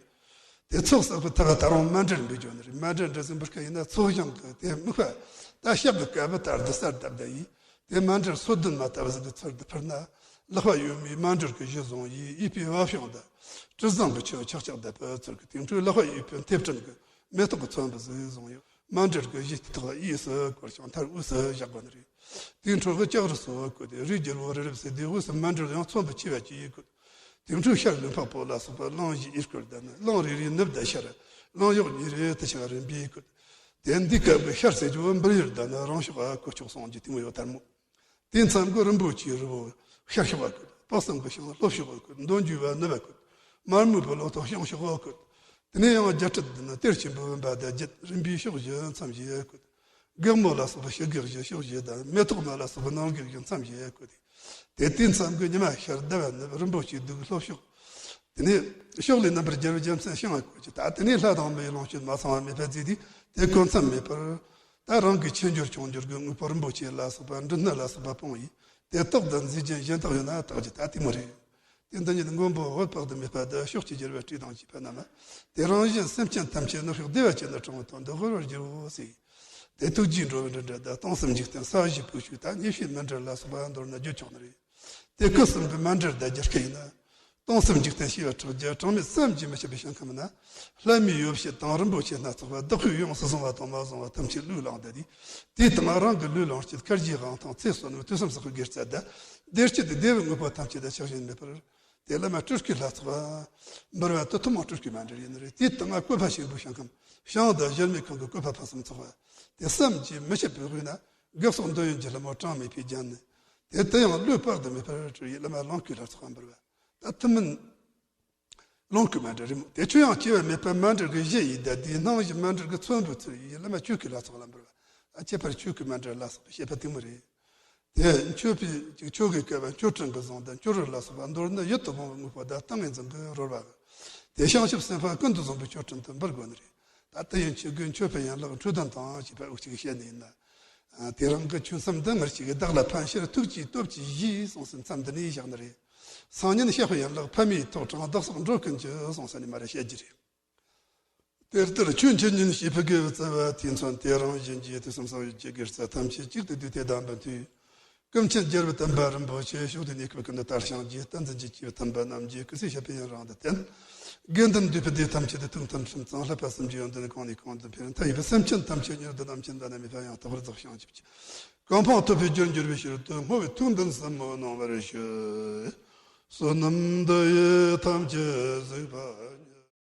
དེ་ཚོགས་བསགས་པའི་ཐབས་ད་རུང་མཎྜལ་འབུལ་རྒྱུ་ནི་རེད། མཎྜལ་འདྲ་ཟིག་འབུལ་སྐབས་ཡིན་ན་ཚོགས་ཞིང་གི་དེ་དམིགས་པ་ད་ཞག་གི་སྐབས་བུ་ལྟར་དུ་གསལ་བཏབ་བསྡད་ཡིན། དེ་མཎྜལ་སོ་བདུན་མ་ལྟ་བུ་ཟིག་གི་ཚུལ་དུ་ཕུལ་ན། ལག་པ་གཡོན་མོས་མཎྜལ་གྱི་གཞི་བཟུང་ཡིས་གཡས་པས་བ་བྱུང་དང་། དྲི་བཟང་གི་ཆུ་ཆག་ཆག་བརྡབ་པའི་ཚུལ་གྱིས་དེང་ཁྲོའི་ལག་པ་གཡས་པས་མཐེབ་སྲིན་གྱི་མེ་ཏོག་གི་ཚོམ་བུ་ཟིག་བཟུང་ཡོད། མཎྜལ་གྱི་གཞི་དེ་དག་གཡས་སུ་བསྐོར་ཞིང་མཐར་དབུས་སུ་བཞག་དགོས་ནི་རེད། དེའི་འཕྲོ་གི་ལྕགས་རི་སོགས་བཀོད་དེ་རིའི་རྒྱལ་པོ་རི་རབ་སེ་དེའི་དབུས་སུ་མཎྜལ་ཡང་ཚོམ་བུ་ཆེ་བ་གཅིག་བཀོད། དེའི་འཕྲོ་ཤར་ལུས་འཕགས་པོ་ལ་སོགས་པ་གླིང་བཞི་གཡས་སྐོར་དང་ནི་གླིང་རེ་རེའི་ནུབ་དང་ཤར། གླིང་གཡོག་གཉིས་རེ་དེ་ཆ་རིམ་པས་བཀོད། དེ་འདི་སྐབས་ཀྱི་ཤར་ཟེར་རྒྱུ་བོ་འབུར་ཡུལ་དང་ནི་རང་ཕྱོགས་ཀ་བཀོད་ཆོག་གསུངས་ཀྱི་དེ་མོ་ཡོད་དར་མོ། དེ་མཚམས་ཀྱི་རིན་པོ་ཆེའི་རི་བོ་ཤར་ཕྱོགས་པ་བཀོད། དཔག་བསམ་གྱི་ཤིང་ལྷོ་ཕྱོགས་པ་བཀོད། མདོ་འཇུག་པ་ནུབ་པ་བཀོད། མར་མེ་བུ་ལོ་ཐོག་བྱང་ཕྱོགས་པ་བཀོད། དེ་ནས་ཡང་རྒྱ་གྲི་འདི་ནི་གཏེར་ཆེན་པོའི་བུམ་པ་དང་བརྒྱད་རིམ་པས་ཕྱོགས་བཞི་མཚམས་བཞི་བཀོད། སྒེག་མོ་ལ་སོགས་པ་ཕྱི་སྒེག་བཞི་ཕྱོགས་བཞི་དང་མེ་ཏོག་མ་ལ་སོགས་པ་ནང་སྒེག་བཞི་མཚམས་བཞི་བཀོད་དེ། དེ་དུས་མཚམས་ཀྱི་ཉི་མ་ཤར་ཟླ་བ་ནུབ། རིན་པོ་ཆེའི་གདུགས་ལྷོ་ཕྱོགས། དེ་ནས་ཕྱོགས་ལས་རྣམ་པར་རྒྱལ་བའི་རྒྱལ་མཚན་ཤིང་ལ་བཀོད་ཅིང་། ད་དེ་ནས་ལྷ་དང་མིའི་ལོངས་སྤྱོད་མ་ཚང་བ་མེད་པར་མཛད་དུས། དེ་གོ་མཚམས་མེད་པར། ད་རང་གི་ཆེ་འབྱོར་ཆུང་འབྱོར་གྱི་དངོས་པོ་རིན་པོ་ཆེ་ལ་སོགས་པ་འབྲུ་སྣ་ལ་སོགས་པ་སྤུངས་ཡིས། དེ་བཏགས་དང་མཛེས་རྒྱན་གཞན་དག་ཡོད་ན་བཏགས་ཀྱི། ད་དེ་མོ་རེད། དེ་འདི་ཉིད་མགོན་པོ་འོད་དཔག་ཏུ་མེད་པ་དང་ཕྱོགས་ཀྱི་རྒྱལ་བའི་སྲས་དང་བཅས་པ་རྣམས། དེ་རང་བཞིན་སེམས་ཅན་ཐམས་ཅད་ནི་ཤོག་བདེ་བ་ཅན་དུ་འཁྲུངས་པའི་དོན་དུ་དབུལ་བར་འགྱུར་རོ་ཟེར། དེ་ཐུགས་རྗེའི་འགྲོ་བའི་འབྲེལ་སྒྲ་དང་སྟོང་གསུམ་འཇིག་རྟེན་ས་གཞི་བུ་ཤུགས་དང་ཉེ་བཤེས་མཎྜལ་ལ་སོགས་པ་མདོར་ན་བརྗོད་ཆོག་ནི་རེད། དེ་སྐུ་གསུམ་གྱི་མཎྜལ་བཟླ་རྒྱུར་སྐད་ཡིན་ན། སྟོང་གསུམ་འཇིག་རྟེན་བྱེ་བ་ཕྲག་བརྒྱ་གྲངས་མེད་བསམ་གྱིས་མི་ཁྱབ་པའི་ཞིང་ཁམས་ན། ལྷ་མིའི་ཡོ་བྱད་དང་རིན་པོ་ཆེ་སྣ་ཚོགས་པ་བདག་པོས་ཡོངས་སུ་བཟུང་བ་དང་མ་བཟུང་བ་ཐམས་ཅད་བློས་བླངས་ཏེ། དེའི་སྟེང་རང་གི་ལུས་ལོངས་སྤྱོད་དཀར་གྱི་དབང་ཐང་ཚེ་བསོད་ནམས་དུས་གསུམ་བསགས་པའི་དགེ་རྩ་དང་། བདེ་སྐྱིད་དང་བདེ་བའི་དངོས་པོ་ཐམས་ཅད་དང་ཆགས་ཞེན་མེད་པར། དེ་བླ་མ་སྤྲུལ་སྐུའི་ལྷ་ཚོགས་འབུལ་བ་དེ་ཐུན་མོང་སྤྲུལ་སྐུའི་མཎྜལ་ཡིན་ནི་རེད། དེའི་སྟེང་བཀོད་པ་ཆེན་པོའི་ཞིང་ཁམས་བྱང་དང་གཞལ་མེད་ཁང་གི་བཀོད་པ་ཕུན་སུམ་ཚོགས་པ། དེ་བསམ་གྱིས་མི་ཁྱབ་པའི་དབུས་ན་བགེགས་སོགས་འདོད་ཡོན་གྱི་ལྷ་མོ་གྲངས་མེད་པས་བརྒྱན་ནས། དེ་དེ་ཡང་བློས་དཔག་ཏུ་མེད་པར་སྤྲུལ་ཡིས་བླ་མ་ལོངས་སྐུའི་ལྷ་ཚོགས་འབུལ་བ། ད་ཐུན་མིན་ལོངས་སྐུའི་མཎྜལ་རེད་མོད། དེ་ཆོས་དབྱིངས་སྐྱེ་བ་མེད་པ་མཎྜལ་གྱི་གཞི་ཡིས་བཟླས་ཏེ། སྣང་བཞིན་མཎྜལ་གྱི་ཚོམ་བུ་ཚུལ་ཡིས་བླ་མ་ཆོས་སྐུའི་ལྷ་ཚོགས་ལ་འབུལ་བ། ཨ། ཁྱད་པར་ཆོས་སྐུའི་མཎྜལ་ལ་སོགས་པའི་བཤད་པ་དེ་མོ་རེད། དེ་མཆོད་པའི་ཆོ་གའི་སྐལ་བ་མཆོད་སྤྲིན་གྱིས་བཟུང་སྟེ། མཆོད་རོལ་ལ་སོགས་པ་མདོར་ན་ཡིད་དུ་འོང་བའི་དངོས་པོ་དང་ཏིང་ངེ་འཛིན་གྱིས་རོལ་བ། དེ་བྱང་ཆུབ་སེམས་དཔའ་ཀུན་ཏུ་བཟང་པོའི་མཆོད་སྤྲིན་དུ་འབུལ་དགོས་ནི་རེད། ད་དེ་ཡང་ཆོས་གོས་མཆོད་པའི་ཡན་ལག་འཕྲོས་དོན་དང་བཅས་པ་འུ་ཅག་གིས་བཤད་ནི་ཡིན་ན། དེ་རིང་གི་ཆོས་མཚམས་འདི་ངེད་ཅག་གིས་བདག་ལ་ཕན་ཕྱིར་ཐུགས་ཀྱི་སྟོབས་ཀྱིས་བཞེས་གསུངས་སའི་མཚམས་འདི་ནས་བཞག་ནི་རེད། སང་ཉིན་གཤེགས་པའི་ཡན་ལག་ཕ་མའི་ཐོག་དྲངས་བདག་སོགས་འགྲོ་ཀུན་གྱི་གསུངས་ས་ནས་མར་བཤད་རྒྱུ་རེད། དེ་ལྟར་ཆོས་འཆད་ཉན་བྱེད་པའི་དགེ་བའི་རྩ་བ་དེས་མཚོན་ཏེ། རང་གཞན་གྱི་དུས་གསུམ་གསང་བའི་དགེ་རྩ་ཐམས་ཅད་གཅིག་ཏུ་བསྡུས་ཏེ་གདམས་པའི་མཐུས། ཀུན་མཁྱེན་རྒྱལ་བའི་བསྟན་པ་རིན་པོ་ཆེ་ཕྱོགས་དུས་གནས་སྐབས་ཀུན་ཏུ་དར་ཞིང་རྒྱས། བསྟན་འཛིན་གྱི་སྐྱེས་བུ་དམ་པ་རྣམས་ཀྱིས་སྐུ་ཚེ་ཞབས་པད་ཡུན་རིང་དུ་བརྟན། དགེ་འདུན་འདུས་པའི་སྡེ་ཐམས་ཅད་དུ་ཐུགས་མཐུན་ཁྲིམས་གཙང་། ལྷག་པར་སེམས་ཀྱི་ཡོན་ཏན་གང་ནས་གང་དུ་འཕེལ། མཐའ་ཡས་པའི་སེམས་ཅན་ཐམས་ཅད་མྱུར་དུ་རྣམ་མཁྱེན་དང་ནི་མི་ཕམ་ཡང་དག་པར་རྫོགས་ཤིང་གཅིག་གིས་གོ་འཕང་ཐོབ་པའི་རྒྱུར་འགྱུར་བའི་ཕྱིར་དུ། བསྔོ་བའི་ཐུགས་འདུན་ཟབ་མོ་གནང་བར་ཞུ། བསོད་ནམས་འདི་ཡིས་ཐམས་ཅད་གཟིགས་པ་ཉིད།